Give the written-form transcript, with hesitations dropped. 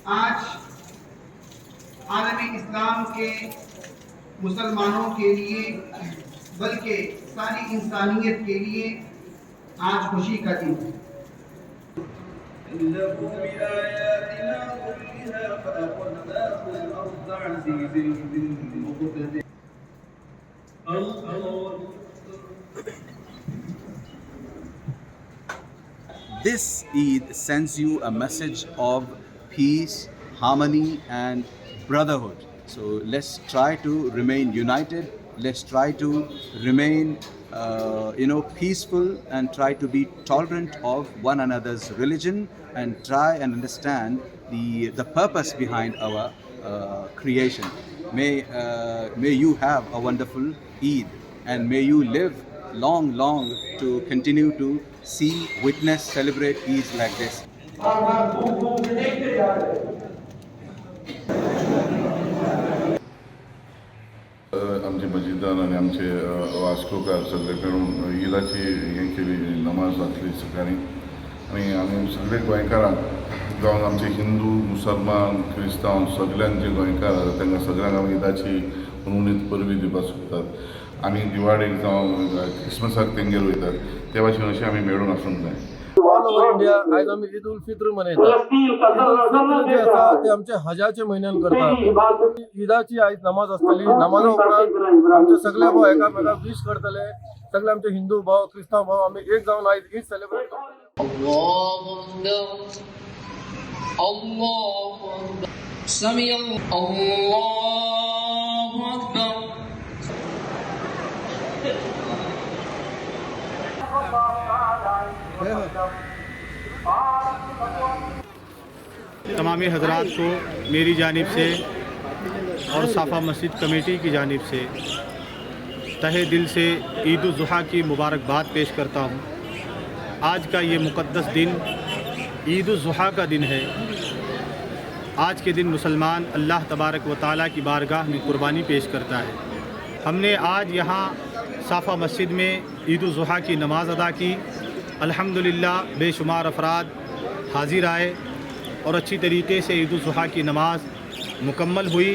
आज आलम इस्लाम के मुसलमानों के लिए, बल्कि सारी इंसानियत के लिए आज खुशी का दिन है। كذبوا بآياتنا كلها فأخذناهم أخذ عزيز مقتدر. الله. This Eid sends you a message of peace, harmony, and brotherhood. So let's try to remain united. Let's try to remain, peaceful and try to be tolerant of one another's religion and try and understand the purpose behind our creation. May you have a wonderful Eid and may you live long, long to continue to see, witness, celebrate Eids like this. Bar bar घूम घूम K देखते जा रहे हैं। आमचे मजिदान आनी आमचे वास्कोकार सगळे मेळून ईदाची हें केली, नमाज घातली सकाळी. आनी आमी सगळे गोंयकारांक, जावन आमचे हिंदू, मुसलमान, क्रिस्तांव, सगल्यांक जे गोंयकार आसा तांकां सगळ्यांक आमी ईदाची हुनहुनीत परबीं दिवपाक सोदतात. आमी दिवाळेक जावं क्रिसमसाक तेंगेर वयतात, ते भाशेन अशें आमी मेळून आसूंक जाय. ऑल ओव्हर इंडिया आयज आमी ईद उल फित्र मनयतात. ईद उल फित्र जे आसा ते आमच्या हजाच्या म्हयन्यान करतात. ईदाची आयज नमाज आसतली. नमाजा उपरांत आमचे सगळे भाव एकामेकाक विश करतले. सगळे आमचे हिंदू भाव, क्रिस्तांव भाव, आमी एक जावन आयज ईद सेलिब्रेट करतले. الله أكبر، الله أكبر، سمع الله أكبر. तमामी हजरात को मेरी जानिब से और साफ़ा मस्जिद कमेटी की जानिब से तहे दिल से ईद उल ज़ुहा की मुबारकबाद पेश करता हूँ। आज का ये मुक़द्दस दिन ईद उल ज़ुहा का दिन है। आज के दिन मुसलमान अल्लाह तबारक व ताला की बारगाह में कुर्बानी पेश करता है। हमने आज यहाँ साफ़ा मस्जिद में ईद उल ज़ुहा की नमाज़ अदा की। अल्हम्दुलिल्लाह, बेशुमार अफराद हाजिर आए और अच्छी तरीके से ईद उल ज़ुहा की नमाज़ मुकम्मल हुई।